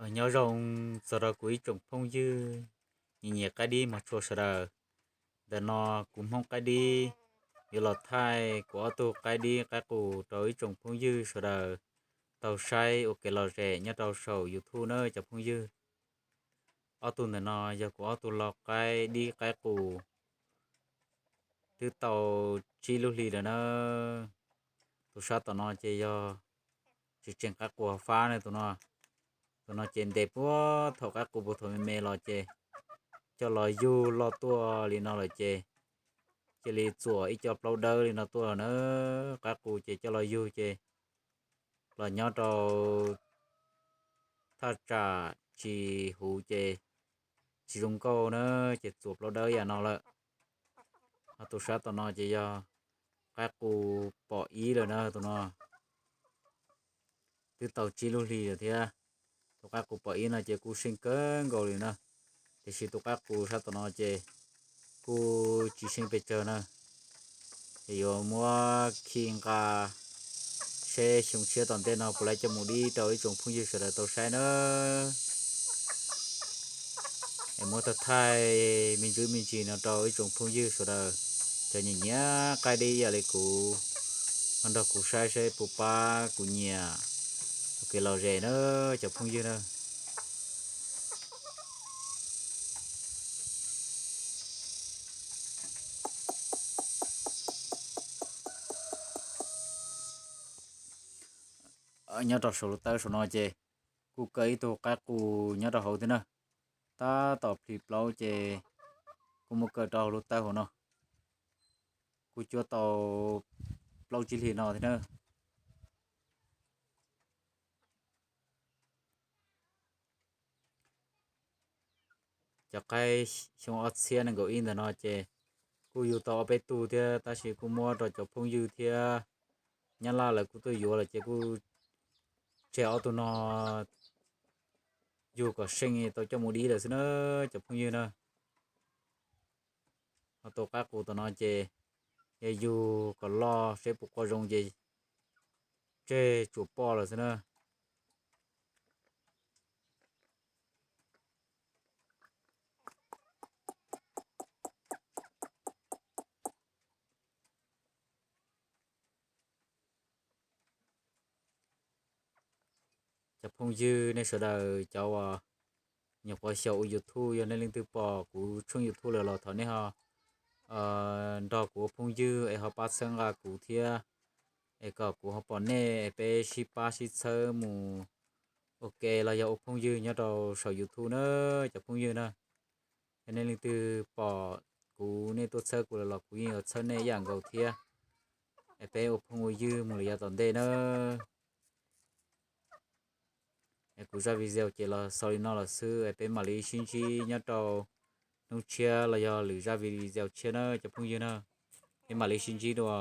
Nyob zoo txog rau kuv ib tsoom phooj ywg nyiam nyiam qaib dib mog tshua sawv daws. Ntawm no kuv Hmoob Qaib Dib yuav los thaij kuv ob tug qaib dib qaib qus rau ib tsoom phooj ywg sawv daws tau saib ua kev lom zem nyob rau saum YouTube na cov phooj ywg. Ob tug ntawm no yog kuv ob tug lau qaib dib qaib qus twb tau tsib lub hlis lawm na. Tus sab tom no ces yog tsis tseem qaib qus fab ne tus no. Tus no ces ntes puag thaum qaib qus puag thaum me me los ces coj los yug loj tuaj li no lawm ces cia li txuam ib co plaub dawb li no tuaj na. Qaib qus ces coj los yug ces los nyob rau thaj tsam tsis huv ces tsis zoo nkauj na, ces txuam plaub dawb yam no lawm. Ho tus sab tom no ces yog qaib qus pom ib lawm na tus no. Twb tau tsib lub hlis lawm thiab. Tus qaib qus pom ib no ces kuj seej kawg nkaus li na, tiam sis tus qaib qus sab tom no ces kuj tsis seej pes tsawg na. Ces yuav muab khi nqa seb xyoo tshiab tom ntej no puas laib coj mus dib rau ib tsoom phooj ywg sawv daws tau saib na. Es muab thaij thaij me ntsis me ntsis no rau ib tsoom phooj ywg sawv daws cov nyiam nyiam qaib dib ib yam li kuv, ho nrog kuv saib seb puas pab kuv nyiam ua kev lom zem na cov phooj ywg na. Nyob rau saum lub tawb saum no ces kuj kaw ib tug qaib qus nyob rau hauv thiab na. Tab tom plhis plaub ces kuj muab kaw rau hauv lub tawb hauv no. Kuj cuab tau plaub tsib hlis no thiab na. Cov qaib xyoo ob txhiab nees nkaum ib ntawm no ces kuj yug tau ob peb tug thiab, tab sis kuj muab rau cov phooj ywg thiab nyab laj lawv kuj tuaj yuav lawm ces kuj tseg ob tug no yug kom seej tau coj mus dib lawm xwb na cov phooj ywg na. Ho tus qaib qus tom no ces yog yug kom loj seb puas quaj zoo ces tseg tsuam poj lawm xwb na. Cov phooj ywg nej sawv daws cov uas nyuam qhuav xyaum ua YouTube, yog nej leej twg pom kuv tshooj YouTube lawm los thov nej ho nrog kuv ua phooj ywg es ho pab txhawb nqa kuv thiab, es kom kuv ho pom nej es peb sib pab sib txhawb mus ua ke los yog ua phooj ywg nyob rau saum YouTube na cov phooj ywg na. Yog nej leej twg pom kuv nej tuaj txhawb kuv lawm los kuv yeej yuav txhawb nej ib yam nkaus thiab, es peb ua phooj ua ywg mus lawm yav tom ntej na. Es kuv zaj video ces los xaus li no lawm xwb, es peb mam li sib ntsib nyob rau hnub tshiab los yog lwm zaj video tshiab na cov phooj ywg na. Peb mam li sib ntsib dua.